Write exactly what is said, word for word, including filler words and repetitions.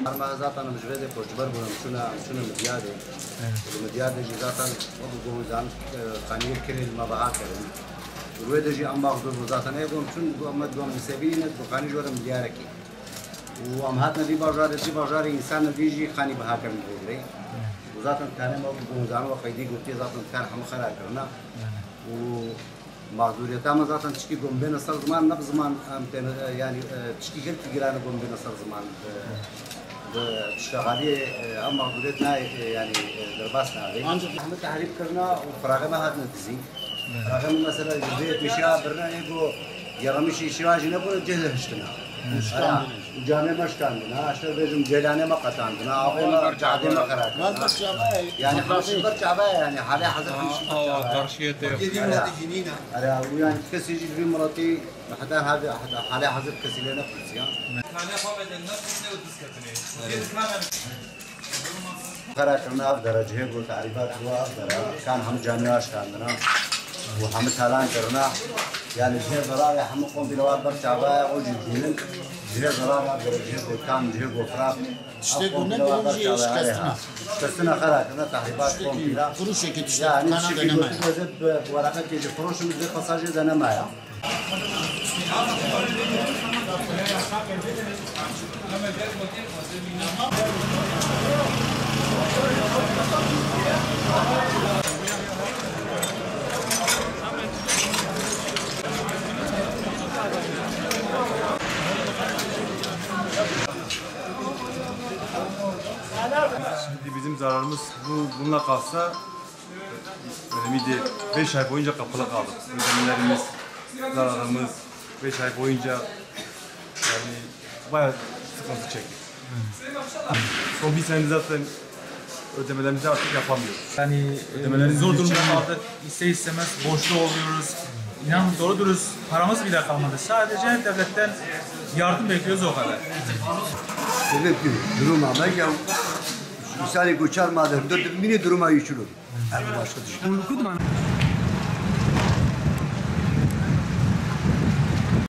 Her meha zaten em ji vê dê koçber bûn, em çûne, em çûne Midyadê. Evet. Li Midyadê jî zaten wek ku hûn zanin, e, qaniyê kirê li me biha kirin. Û wê de jî em mexdûr bûn. Zaten ê ku em çûn, ku em, ku em li Sebînê ne, ku qanî ji we re Midyadê kî. Û em hatine vî bajarê, vî bajarê însan li vî jî qanî biha kirin vê dirê. Evet. Û zaten tenê me wek ku hûn zanin we qeydî gotiye zaten tenê hemû xera kirine. Evet. Û Mexdûriyeta me zaten tişkî ku em bêne ser ziman, ne bi ziman em têne, e, yanî, e, tişkî gelkî giran e ku em bêne ser ziman. E, bi piştevaliyê, e, ev mexdûriyet nayê, e, yanî, e, derbas nabe. Ancak hemî tehrîb kirine û firaxê me hatine dizîn. Evet. Firaxê me mesela yüzde yetmişe birine ê ku yeremişî şiva jî nebûne cih de hiştine. Evet. Ara, û camê me şikandine, işte bêjim ceylanê me qetandine, avê me, cadê me xera kirine. Yanî hemî ber çava ye, yanî halê hazir hemî ber çava ye. Karşıya te. Ara, û yanî kesî jî li vî miletî heta hevê, heta halê hazir kesî lê nepirsiya. Xera kirine ev dere, cihê ku tehrîbat bû ev dere, kan hemî camî şikandine û hemî talan kirine. Yanî cihê zerarê hemî komple wa ber çava ye, o jî dibînin. Cihê zerarê ev dere, cihê ku kan, cihê ku firaq. Tiştê ku ne bû jî şikestine. Şikestine xera kirine, tehrîbat komple. Firoşekî tiştê. Yanî kana tiştê de nemaye. Gotik wezê bi, bi weraqekê jî firoşin, vê pasajê de nemaye. Şimdi bizim zararımız bu, bununla kalsa, önemi de beş ay boyunca kapalı kaldık. Ödemelerimiz, zararımız, beş ay boyunca yani bayağı sıkıntı çektik. Son bir senedir zaten ödemelerimizi artık yapamıyoruz. Yani, e, ödemelerimiz zor durumda kaldık. İster istemez borçlu oluyoruz. İnanın doğru dürüst paramız bile kalmadı. Sadece devletten yardım bekliyoruz o kadar. Sebep ki duruma me ya misali ku çar mah der dört mine duruma yuşulu. Ev başka tişt. Ku diman.